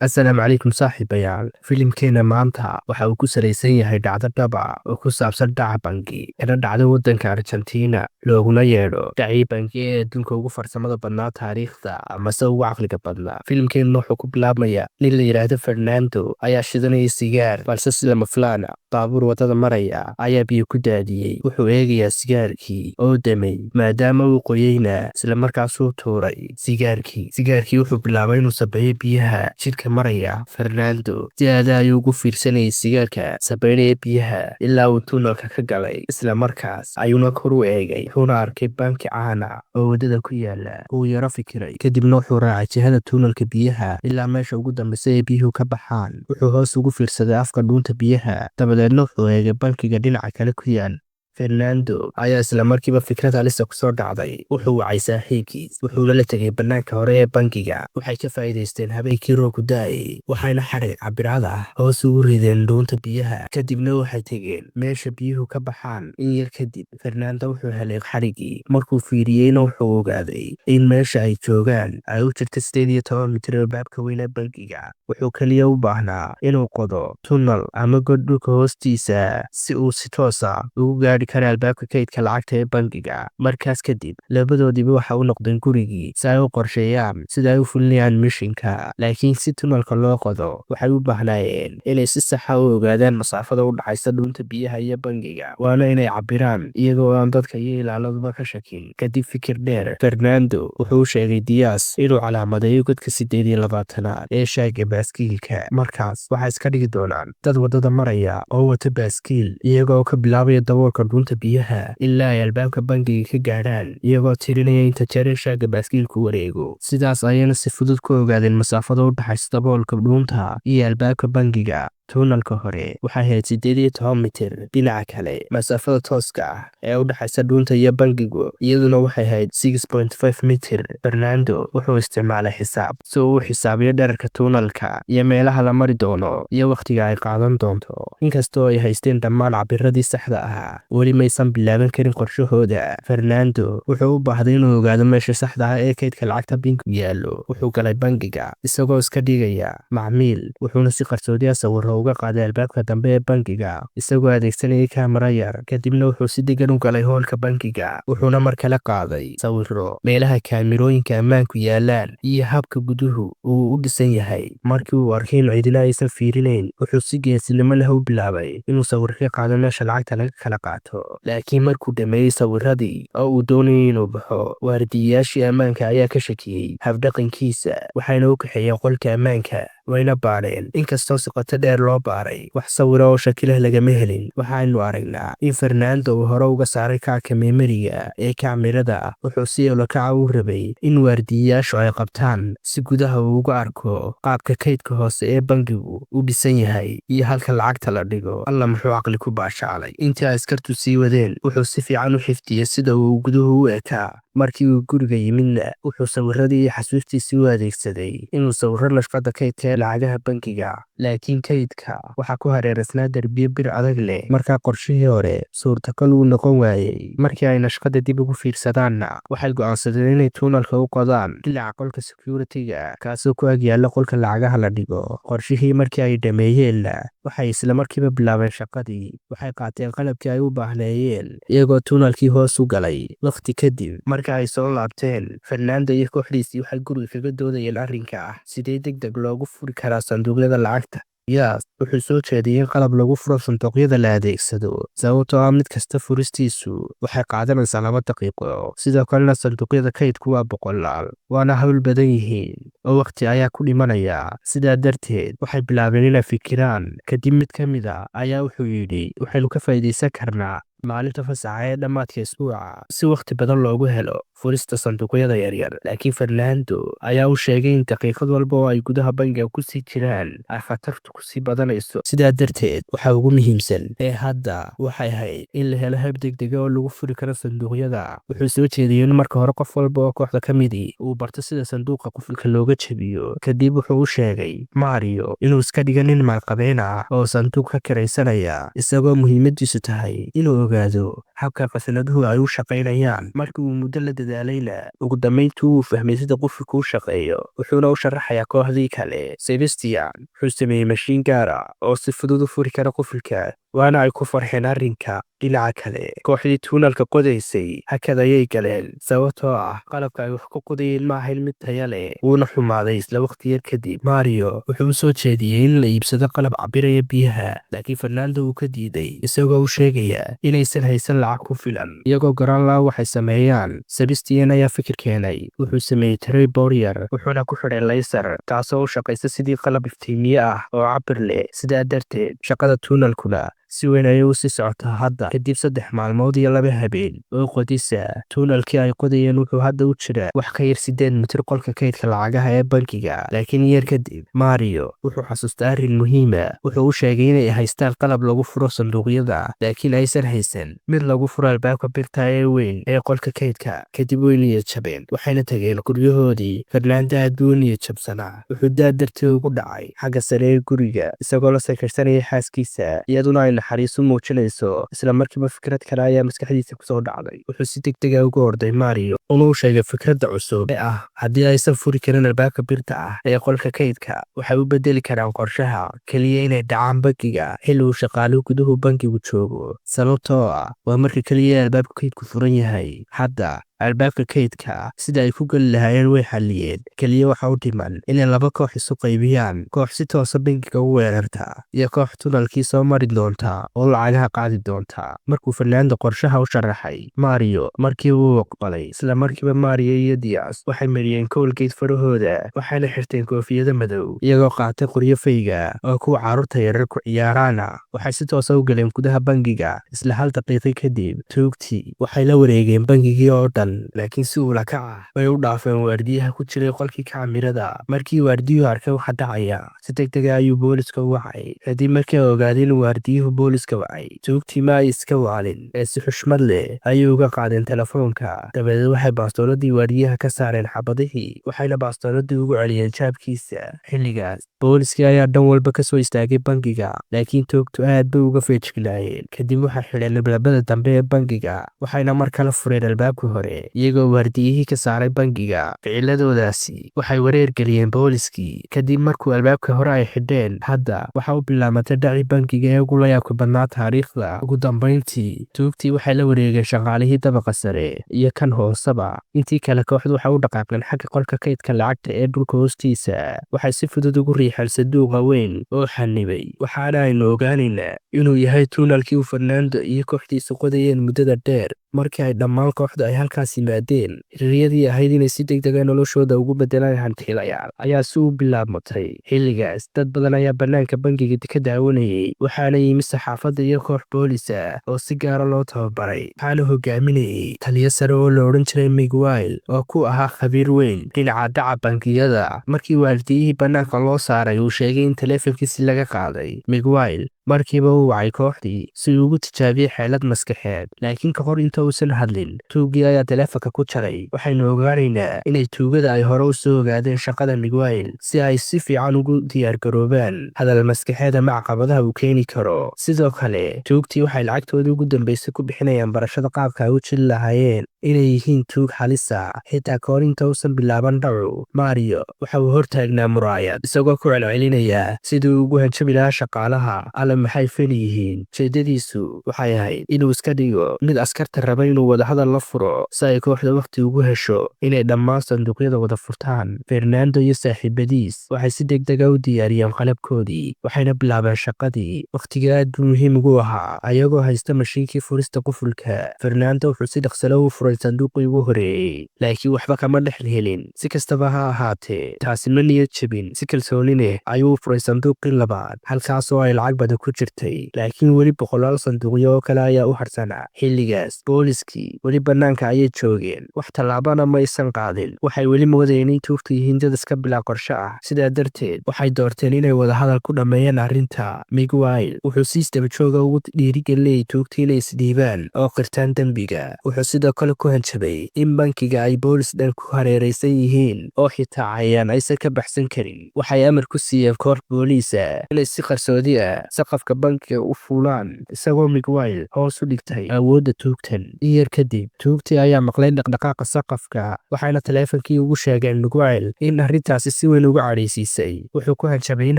Asalaamu calaykum saaxiibayaal. Filimkeena maanta waxa uu ku salaysan yahay dhacdo dhab ah oo ku saabsan dhaca bangi kana dhacday waddanka Argentina, looguna yeedho dhacii bangi ee adduunka ugu farsamada badnaa taariikhda amase ugu caqliga badnaa. Filimkeena wuxuu ku bilaabmayaa nin la yidhaahdo Fernando ayaa shidanaya sigaar, balse si lama filaan ah baabuur waddada maraya ayaa biyo ku daadiyey. Wuxuu eegayaa sigaarkii oo damay, maadaama uu qoyeyna isla markaasuu tuuray sigaarkii. Sigaarkii wuxuu bilaabay inuu sabeeyo biyaha jidhka maraya. Fernando si aada ayuu ugu fiirsanayay sigaarka sabeynaya biyaha ilaa uu tunnelka ka galay. Isla markaas ayuuna kor u eegay, wuxuuna arkay banki caana oo waddada ku yaala. Wuu yaro fikiray, kadibna wuxuu raacay jihada tunnelka biyaha ilaa meesha ugu dambeysa ee biyuhu ka baxaan. Wuxuu hoos ugu fiirsaday afka dhuunta biyaha, dabadeedna wuxuu eegay bankiga dhinaca kale ku yaal. Fernando ayaa isla markiiba fikrad halisa kusoo dhacday. Wuxuu wacay saaxiibkiis, wuxuuna la tegay bannaanka hore ee bangiga. Waxay ka faa'iidaysteen habeenkii roobku da'ayay, waxayna xadhig cabiraad ah hoos ugu rideen dhuunta biyaha, kadibna waxay tegeen meesha biyuhu ka baxaan. In yar kadib Fernando wuxuu helay xadhiggii. Markuu fiiriyeyna wuxuu ogaaday in meesha ay joogaan ay u jirto 18 mitir albaabka weyn ee bangiga. Wuxuu keliya u baahnaa inuu qodo tunnel ama god dhulka hoostiisa si uu si toos ah ugu gaadhi kara albaabka kaydka lacagta ee bangiga. Markaas kadib labadoodiiba waxa u noqdeen gurigii si ay u qorsheeyaan sida ay u fulinayaan mishinka. Laakiin si tunnelka loo qodo, waxay u baahnaayeen inay si saxa u ogaadaan masaafada u dhaxaysa dhuunta biyaha iyo bangiga, waana inay cabbiraan iyagoo aan dadka iyo ilaaladuba ka shakin. Kadib fikir dheer, Fernando wuxuu u sheegay Dias inuu calaamadeeyo godka 28aad ee shaaga baaskiilka. Markaas waxay iska dhigi doonaan dad waddada maraya oo wata baaskiil, iyagoo ka bilaabaya daboolka dhuunta biyaha ilaa ay albaabka bangiga ka gaadhaan, iyagoo tirinaya inta jeer ee shaaga baaskiilku wareego. Sidaas ayayna si fudud ku ogaadeen masaafada u dhaxaysa daboolka dhuunta iyo albaabka bangiga. Tunnelka hore waxay ahayd 18 mitir. Dhinaca kale, masaafada tooska ah ee u dhaxaysa dhuunta iyo bangigu iyaduna waxay ahayd 6.5 mitir. Fernando wuxuu isticmaalay xisaab si uu u xisaabiyo dhererka tunnelka iyo meelaha la mari doono iyo wakhtiga ay qaadan doonto. Inkastoo ay haysteen dhammaan cabiradii saxda ahaa, weli maysan bilaaban karin qorshahooda. Fernando wuxuu u baahday inuu ogaado meesha saxda ah ee kaydka lacagta bangigu yaallo. Wuxuu galay bangiga isagoo iska dhigaya macmiil, wuxuuna si qarsoodi ah sawirro uga qaaday albaabka dambe ee bangiga isagoo adeegsanayay kaamara yar. Kadibna wuxuu si degan u galay hoolka bangiga, wuxuuna mar kale qaaday sawirro meelaha kaamirooyinka ammaanku yaalaan iyo habka guduhu uu u dhisan yahay. Markii uu arkay in cidina aysan fiirinayn, wuxuu si geesinimo leh u bilaabay inuu sawir ka qaado meesha lacagta laga kala qaato. Laakiin markuu dhammeeyey sawiradii oo uu doonayay inuu baxo, waardiyayaashii ammaanka ayaa ka shakiyey habdhaqankiisa, waxayna u kaxeeyeen qolka ammaanka, wayna baadheen. Inkastoo si qoto dheer loo baaray, wax sawira oo shaki leh lagama helin. Waxaynu aragnaa in Fernando uu hore uga saaray kaarka memoriga ee kaamirada. Wuxuu si ula kaca u rabay in waardiyayaashu ay qabtaan si gudaha uu uga arko qaabka kaydka hoose ee bangigu u dhisan yahay iyo halka lacagta la dhigo. Alla, muxuu caqli ku baashaalay! Intii askartu sii wadeen, wuxuu si fiican u xifdiyey sida uu guduhu u ekaa. Markii uu guriga yimidna, wuxuu sawiradii iyo xasuustiisii u adeegsaday inuu sawiro nashqada kaydka ee lacagaha bangiga. Laakiin kaydka waxaa ku hareereysnaa derbiyo bir adag leh, markaa qorshihii hore suurtagal wuu noqon waayey. Markii ay nashqada dib ugu fiirsadaanna, waxay go'aansadeen inay tunnelka u qodaan dhinaca qolka security-ga, kaasoo ku ag yaalla qolka lacagaha la dhigo. Qorshihii markii ay dhammeeyeenna, waxay isla markiiba bilaabeen shaqadii. Waxay qaateen qalabkii ay u baahneeyeen, iyagoo tunnelkii hoos u galay. Waqti kadib marka ay soo laabteen, Fernando iyo kooxdiisii waxay guriga kaga doodayeen arrinka ah sidee deg deg loogu furi karaa sanduuqyada lacagta. Dias wuxuu soo jeediyey in qalab lagu furo sanduuqyada la adeegsado, sababtoo ah mid kasta furistiisu waxay qaadanaysaa 2 daqiiqo. Sidoo kalena sanduuqyada kaydku waa boqolaal, waana hawl badan yihiin oo waqti ayaa ku dhimanaya. Sidaa darteed waxay bilaabeen inay fikiraan. Kadib mid ka mid ah ayaa wuxuu yidhi, "Waxaynu ka faa'iidaysan karnaa maalinta fasaxa ee dhammaadka isbuuca si waqti badan loogu helo furista sanduuqyada yaryar." Laakiin Fernando ayaa u sheegay in daqiiqad walba oo ay gudaha bangiga kusii jiraan ay khatartu kusii badanayso. Sidaa darteed waxa ugu muhiimsan ee hadda waxay ahayd in la helo hab degdega oo lagu furi karo sanduuqyada. Wuxuu soo jeediyey in marka hore qof walba oo kooxda ka midii uu barto sida sanduuqa qufulka looga jebiyo. Kadib wuxuu u sheegay Mario inuu iska dhigo nin maalqabeen ah oo sanduuq ka kiraysanaya, isagoo muhiimadiisu tahay inuu ogaado habka khasnaduhu ay u shaqaynayaan. Markii uu muddo la dadaalay Dadaalayna ugu dambayntii wuu fahmay sida qufulku u shaqeeyo, wuxuuna u sharaxayaa kooxdii kale. Sebastian wuxuu sameeyey mashiin gaar ah oo si fudud u furi kara qufulka, waana ay ku farxeen arrinka. Dhinaca kale, kooxdii tuunalka qodaysay hakad ayay galeen, sababtoo ah qalabka ay wax ku qodayeen ma ahayn mid taya leh, wuuna xumaaday isla waqti yar kadib. Mario wuxuu u soo jeediyey in la iibsado qalab cabiraya biyaha, laakiin Fernando wuu ka diiday, isagoo u sheegaya inaysan haysan lacag ku filan. Iyagoo garan laha waxay sameeyaan, Sebastian ayaa fikir keenay. Wuxuu sameeyey tripod yar, wuxuuna ku xidhay laser, taasoo u shaqaysa sidii qalab iftiimiye ah oo cabir leh. Sidaa darteed shaqada tuunalkuna si weyn ayay u sii socotaa hadda. Kadib 3 maalmood iyo 2 habeen oo qodisa, tuunalkii ay qodayeen wuxuu hadda u jiraa wax ka yar 8 mitir qolka kaydka lacagaha ee bankiga. Laakiin yar kadib Mario wuxuu xasuustaa arrin muhiima. Wuxuu u sheegay inay haystaan qalab lagu furo sanduuqyada, laakiin aysan haysan mid lagu furo albaabka birta ee weyn ee qolka kaydka. Kadib way niyad jabeen, waxayna tageen guryahoodii. Fernando aad buu u niyad jabsanaa. Wuxuu daad dartii ugu dhacay xagga sare ee guriga, isagoo la sheekaysanayay xaaskiisa, iyaduna ay naxariis u muujinayso. Isla markiiba fikrad kale ayaa maskaxdiisa kusoo dhacday. Wuxuu si degdega ugu orday Mario, una u sheegay fikradda cusub ee ah haddii aysan furi karin albaabka birta ah ee qolka kaydka, waxay u bedeli karaan qorshaha, keliya inay dhacaan bankiga xilli uu shaqaaluhu guduhu bankigu joogo, sababtoo ah waa marka keliya albaabka kaydku furan yahay. Hadda albaabka kaydka sida ay ku geli lahaayeen way xalliyeen. Keliya waxa u dhiman inay laba koox isu qaybiyaan: koox si toosa bankiga u weerarta iyo koox tunalkii soo mari doonta oo lacagaha qaadi doonta. Markuu Fernando qorshaha u sharaxay Mario, markiiba uu aqbalay. Isla markiiba Mario iyo Dias waxay mariyeen Colgate farahooda, waxayna xirteen koofiyado madow, iyagoo qaatay qoryo fayga oo kuwa carruurta yarar ku ciyaaraana. Waxay si toosa u galeen gudaha bangiga. Isla hal daqiiqo kadib tuugtii waxay la wareegeen bangigii oo dhan, laakiin si ula kac ah bay u dhaafeen waardiyaha ku jiray qolkii kaamirada. Markii waardiyuhu arkay waxa dhacaya, si degdega ayuu booliska u wacay. Kadib markii ay ogaadeen in waardiyuhu booliska wacay, tuugtii ma ay iska waalin ee si xushmad leh ayay uga qaadeen telefoonka. Dabadeed waxay baastooladii waardiyaha ka saareen xabadihii, waxayna baastooladii ugu celiyeen jaabkiisa. Xilligaas booliskii ayaa dhan walba kasoo istaagay bangiga, laakiin tuugtu aad bay uga feejignaayeen. Kadib waxay xidheen albaabada dambe ee bangiga, waxayna mar kale fureen albaabka hore, iyagoo waardiyihii ka saaray bangiga. Ficiladoodaasi waxay wareer geliyeen booliskii. Kadib markuu albaabka hore ay xidheen, hadda waxa u bilaabatay dhacii bangiga ee ugu layaabka badnaa taariikhda. Ugu dambayntii tuugtii waxay la wareegeen shaqaalihii dabaqa sare iyo kan hooseba. Intii kale kooxdu waxay u dhaqaaqeen xagga qolka kaydka lacagta ee dhulka hoostiisa. Waxay si fudud ugu riixeen sanduuqa weyn oo xanibay, waxaana aynu ogaanaynaa inuu yahay tuunalkii uu Fernando iyo kooxdiisu qodayeen muddada dheer. Markii ay dhammaan kooxdu ay halkaas yimaadeen, riyadii ahayd inay si degdega noloshooda ugu beddelaan hantiilayaal ayaa si u bilaabmatay. Xilligaas dad badan ayaa bannaanka bangiga ka daawanayay, waxaana yimi saxaafadda iyo koox boolis ah oo si gaara loo tababaray. Waxaana hogaaminayay taliyo sare oo la odhan jiray Miguel, oo ku ahaa khabiir weyn dhinaca dhaca bangiyada. Markii waardiyihii bannaanka loo saaray uu sheegay in taleefankiisii laga qaaday, Miguel markiiba uu wacay kooxdii si uu ugu tijaabiyey xeelad maskaxeed. Laakiin ka hor inta uusan hadlin, tuuggii ayaa taleefanka ku jaray. Waxaynu ogaanaynaa inay tuugada ay hore u soo ogaadeen shaqada Miguel, si ay si fiican ugu diyaargaroobaan hadal maskaxeed ama caqabadaha uu keeni karo. Sidoo kale tuugtii waxay lacagtoodii ugu dambaysay ku bixinayaan barashada qaabka ay u jili lahaayeen inay yihiin tuug halisa. Xitaa ka hor inta uusan bilaaban dhacu, Mario waxa uu hortaagnaa muraayad, isagoo ku celcelinaya sidii uu ugu hanjabi lahaa shaqaalaha. Alle, maxay feli yihiin! Ujeedadiisu waxay ahayd inuu iska dhigo mid askarta raba inuu wadahadal la furo, si ay kooxda wakhti ugu hesho inay dhammaan sanduuqyada wada furtaan. Fernando iyo saaxiibadiis waxay si degdega u diyaariyeen qalabkoodii, waxayna bilaabeen shaqadii. Wakhtiga aad buu muhiim ugu ahaa. Ayagoo haysta mashiinkii furista qufulka, Fernando wuxuu si dhaqsalo u furay sanduuqii ugu horeeyey, laakiin waxba kama dhex helin. Si kastaba ha ahaatee, taasi ma niyad jebin. Si kalsooni leh ayuu u furay sanduuqii labaad, halkaasoo ay lacag badan ku jirtay, laakiin weli boqolaal sanduuqyo oo kale ayaa u harsanaa. Xilligaas booliskii weli bannaanka ayay joogeen, wax tallaabana ma aysan qaadin. Waxay weli moodayeen in tuugtu yihiin dad iska bilaa qorshe ah. Sidaa darteed waxay doorteen inay wadahadal ku dhammeeyaan arrinta. Miguel wuxuu si isdabajooga ugu dhiirigelinayay tuugta inay isdhiibaan oo qirtaan dembiga. Wuxuu sidoo kale ku hanjabay in bankiga ay boolis dhan ku hareeraysan yihiin oo xitaa cayayaan aysan ka baxsan karin. Waxay amar ku siiyeen koox booliis ah inay si qarsoodi ah si saqafka bangiga u fuulaan, isagoo Miguel hoos u dhigtay awoodda tuugtan. In yar kadib, tuugtii ayaa maqlay dhaqdhaqaaqa saqafka, waxayna taleefankii ugu sheegeen Miguel in arrintaasi si weyn uga cadhaysiisay. Wuxuu ku hanjabay in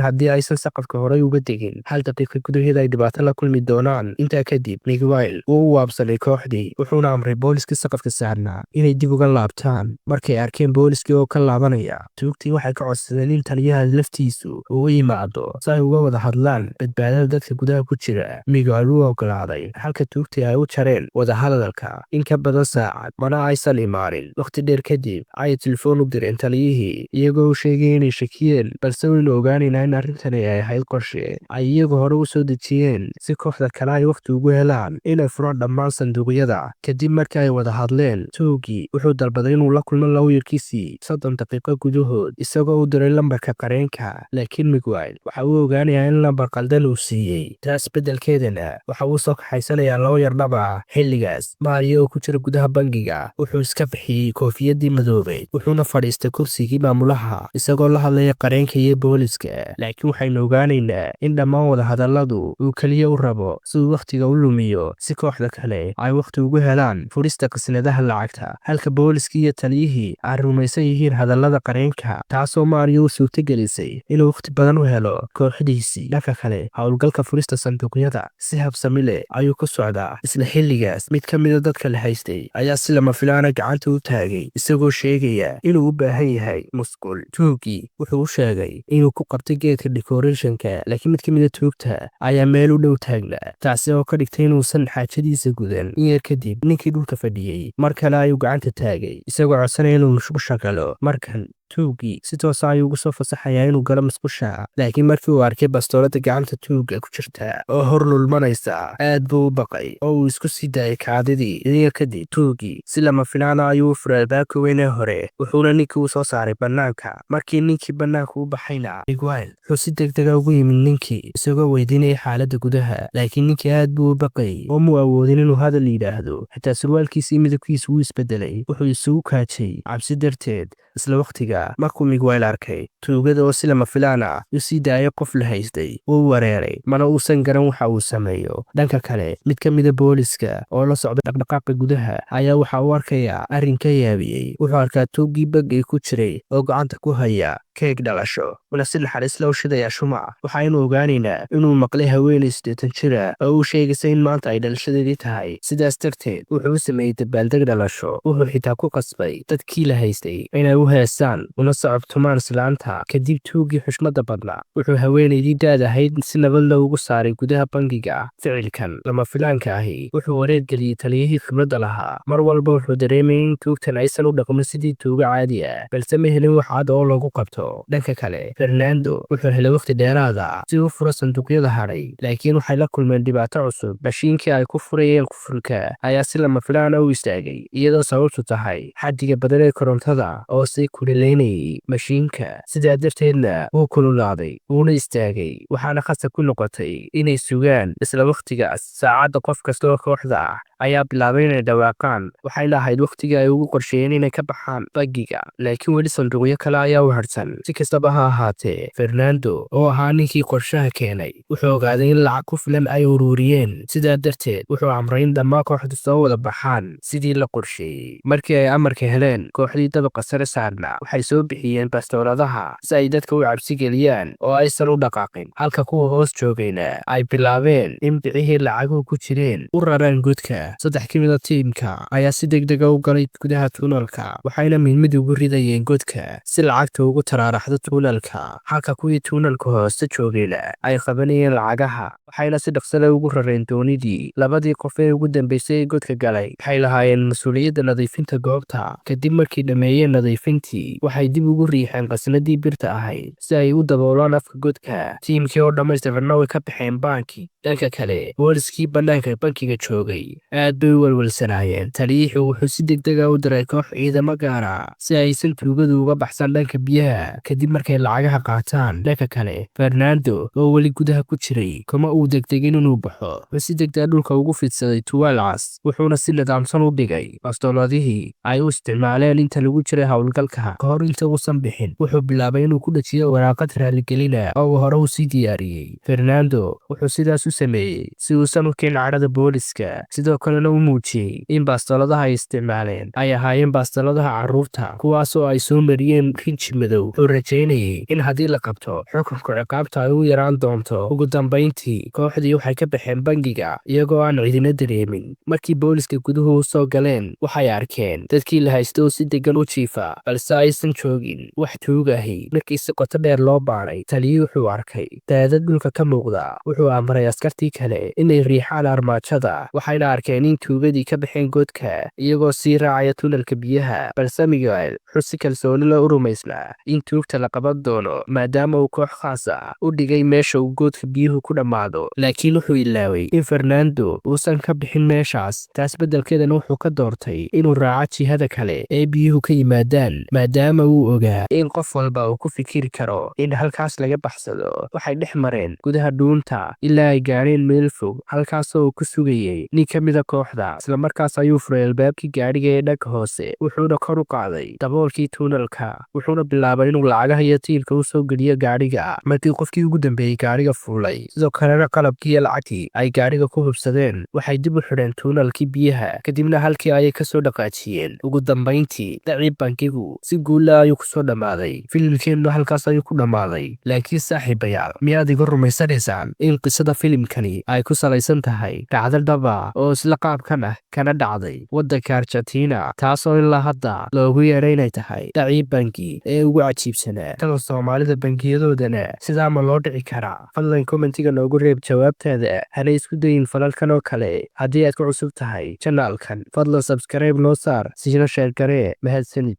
haddii aysan saqafka horay uga degin 1 daqiiqo gudaheed ay dhibaato la kulmi doonaan. Intaa kadib, Miguel wuu u waabsaday kooxdii, wuxuuna amray booliskii saqafka saarnaa inay dib uga laabtaan. Markay arkeen booliskii oo ka laabanaya, tuugtii waxay ka codsadeen in taliyaha laftiisu uu u yimaado si ay uga wada hadlaan badbaadada dadka gudaha ku jira. Miguel wuu ogolaaday, halka tuugtii ay u jareen wadahadalka in ka badan saacad, mana aysan imaanin. Waqti dheer kadib ayay telefoon u direen taliyihii, iyagoo u sheegay inay shakiyeen, balse waynu ogaanaynaa in arrintani ay ahayd qorshe ay iyagu hore u soo dejiyeen si kooxda kale ay waqti ugu helaan inay furaan dhammaan sanduuqyada. Kadib markii ay wada hadleen, tuugii wuxuu dalbaday inuu la kulmo lawyerkiisii 30 daqiiqo gudahood, isagoo u diray lambarka qareenka. Laakiin Miguel waxa uu ogaanayaa in lambar qaldan uu siiyey, taas beddelkeedana waxa uu soo kaxaysanayaa lawyer dhab ah. Xilligaas, Mario oo ku jira gudaha bangiga wuxuu iska bixiyey koofiyadii madoobeyd, wuxuuna fadhiistay kursigii maamulaha isagoo la hadlaya qareenka iyo booliska. Laakiin waxaynu ogaanaynaa in dhammaan wadahadalladu uu keliya u rabo si uu wakhtiga u lumiyo, si kooxda kale ay wakhti ugu helaan furista qasnadaha lacagta, halka booliskii iyo taliyihii ay rumaysan yihiin hadallada qareenka, taasoo Mario u suurtagelisay inuu wakhti badan u helo kooxdiisii. Dhanka kale, howlgalka furista sanduuqyada si habsami leh ayuu ku socdaa. Isla xilligaas, mid ka mida dadka la haystay ayaa si lama filaana gacanta u taagay, isagoo sheegaya inuu u baahan yahay musqul. Tuuggii wuxuu u sheegay inuu ku qabtay geedka decorationka, laakiin mid ka mida tuugta ayaa meel u dhow taagnaa, taasi oo ka dhigtay inuusan xaajadiisa gudan. In yar kadib, ninkii dhulka fadhiyey mar kale ayuu gacanta taagay, isagoo codsanaya inuu musqusha galo. Markan tuuggii si toosa ayuu ugu soo fasaxayaa inuu galo musqusha, laakiin markii uu arkay bastoolada gacanta tuugga ku jirta oo hor lulmanaysa, aad buu u baqay oo uu isku sii daayay kaadidii. In yar kadib, tuuggii si lama filaana ayuu u furay albaabka weyn ee hore, wuxuuna ninkii u soo saaray bannaanka. Markii ninkii bannaanka u baxayna, Miguel wuxuu si degdega ugu yimid ninkii, isagoo weydiinaya xaaladda gudaha. Laakiin ninkii aad buu u baqayay oo muu awoodin inuu hadal yidhaahdo. Xitaa surwaalkiisii midabkiisu wuu isbedelay, wuxuu isugu kaajay cabsi darteed. Isla wakhtiga, markuu Miguel arkay tuugada oo si lama filaan ah u sii daayay qof la haystay, wuu wareeray, mana uusan garan waxa uu sameeyo. Dhanka kale, mid ka mida booliska oo la socda dhaqdhaqaaqa gudaha ayaa waxa uu arkayaa arrin ka yaabiyey. Wuxuu arkaa tuuggii bangiga ku jiray oo gacanta ku haya keeg dhalasho, una si naxariis leh u shidayaa shumac. Waxaynu ogaanaynaa inuu maqlay haweenay 80 jira oo uu sheegaysa in maanta ay dhalashadeedii tahay, sidaas darteed wuxuu u sameeyey dabaaldeg dhalasho. Wuxuu xitaa ku qasbay dadkii la haystay inay u heesaan una sacabtumaan islaanta. Kadib, tuuggii xushmadda badnaa wuxuu haweenaydii da'da ahayd si nabad leh ugu saaray gudaha bangiga. Ficilkan lama filaanka ahi wuxuu wareer geliyey taliyihii khibradda lahaa. Mar walba wuxuu dareemayay in tuugtan aysan u dhaqmin sidii tuugo caadi ah, balse ma helin wax cad oo lagu qabto. Dhanka kale, Fernando wuxuu helay waqti dheeraad ah si uu furo sanduuqyada hadhay, laakiin waxay la kulmeen dhibaato cusub. Mashiinkii ay ku furayeen qufulka ayaa si lama filaana u istaagay, iyadoo sababtu tahay xaddiga badan ee korontada oo sii kulileynayay mashiinka. Sidaa darteedna wuu kululaaday wuuna istaagay, waxaana khasab ku noqotay inay sugaan. Isla wakhtigaas, saacadda qof kasta oo kooxda ah ayaa bilaabay inay dhawaaqaan. Waxayna ahayd wakhtigii ay ugu qorsheeyeen inay ka baxaan bangiga, laakiin weli sanduuqyo kale ayaa u harsan. Si kastaba ha ahaatee, Fernando oo ahaa ninkii qorshaha keenay wuxuu ogaaday in lacag ku filan ay ururiyeen, sidaa darteed wuxuu amray in dhammaan kooxdu soo wada baxaan sidii la qorsheeyey. Markii ay amarka heleen, kooxdii dabaqa sare saarna waxay soo bixiyeen bastooladaha si ay dadka u cabsi geliyaan oo aysan u dhaqaaqin, halka kuwa hoos joogayna ay bilaabeen in bicihii lacaguhu ku jireen u raraan godka. Saddex ka mida tiimka ayaa si degdega u galay gudaha tuunalka, waxayna mid mid ugu ridayeen godka si lacagta ugu taraaraxdo tuunalka, halka kuwii tuunalka hoose joogayna ay qabanayeen lacagaha, waxayna si dhaqsale ugu rareen doonidii. Labadii qof ee ugu dambeysay ee godka galay waxay lahaayeen mas-uuliyadda nadiifinta goobta. Kadib markii dhammeeyeen nadiifintii, waxay dib ugu riixeen qasnadii birta ahayd si ay u daboolaan afka godka. Tiimkii oo dhammaystiranna way ka baxeen baankii. Dhanka kale, booliskii bannaanka bankiga joogay aad bay u welwelsanaayeen. Taliyihii wuxuu si degdega u diray koox ciidamo gaara si aysan tuugadu uga baxsan dhanka biyaha kadib markay lacagaha qaataan. Dhanka kale, Fernando oo weli gudaha ku jiray kuma Uu degdegin inuu baxo. Wuxuu si degdeg dhulka ugu fidsaday tuwaal cas, wuxuuna si nidaamsan u dhigay bastooladihii ay u isticmaaleen inta lagu jiray howlgalka. Ka hor inta uusan bixin, wuxuu bilaabay inuu ku dhajiyo waraaqad raaligelina oo uu hore u sii diyaariyey. Fernando wuxuu sidaas u sameeyey si uusan u kicin cadhada booliska, sidoo kalena u muujiyey in bastooladaha ay isticmaaleen ay ahaayeen bastooladaha carruurta, kuwaasoo ay soo mariyeen rinji madow. Wuxuu rajaynayey in haddii la qabto, xukunka ciqaabta ay u yaraan doonto. Ugu dambayntii, kooxdii waxay ka baxeen bangiga iyagoo aan cidina dareemin. Markii booliska guduhu u soo galeen, waxay arkeen dadkii la haysta oo si deggan u jiifa, balse aysan joogin wax tuug ahi. Markii si qoto dheer loo baadhay, taliyii wuxuu arkay daadad dhulka ka muuqda. Wuxuu amray askartii kale inay riixaan armaajada, waxayna arkeen in tuugadii ka baxeen godka iyagoo sii raacaya tunelka biyaha. Balse Miguel wuxuu si kalsooni leh u rumaysnaa in tuugta la qaban doono, maadaama uu koox khaas ah u dhigay meesha uu godka biyuhu ku dhammaado. Laakiin wuxuu ilaaway in Fernando uusan ka bixin meeshaas. Taas beddelkeedana wuxuu ka doortay inuu raaco jihada kale ee biyuhu ka yimaadaan, maadaama uu ogaa in qof walba uu ku fikiri karo in halkaas laga baxsado. Waxay dhex mareen gudaha dhuunta ilaa ay gaadheen meel fog, halkaasoo uu ku sugayey nin ka mida kooxda. Islamarkaas ayuu furay albaabkii gaadhiga ee dhanka hoose, wuxuuna kor u qaaday daboolkii tuunalka, wuxuuna bilaabay inuu lacagaha iyo tiilka u soo geliyo gaadhiga. Markii qofkii ugu dambeeyey gaadhiga fuulay, sidoo kalena qalabkii iyo lacagtii ay gaadhiga ku hubsadeen, waxay dib u xidheen tuunalkii biyaha, kadibna halkii ayay kasoo dhaqaajiyeen. Ugu dambayntii, dhacii bankigu si guula ayuu kusoo dhammaaday. Filimkeennu halkaas ayuu ku dhammaaday. Laakiin saaxiibayaal, miyaad iga rumaysanaysaan in qisada filimkani ay ku salaysan tahay dhacdo dhaba oo isla qaabkan ah, kana dhacday waddanka Argentina, taasoo ilaa hadda loogu yeedhay inay tahay dhacii banki ee ugu cajiibsanaa? Tada Soomaalida bangiyadoodana sidaa ma loo dhici karaa? Fadlan commentiga noogu reeb jawaabtaada. Hana isku dayin falalkan oo kale. Haddii aad ku cusub tahay channelkan, fadlan subscribe noo saar, siina share garee. Mahadsanid.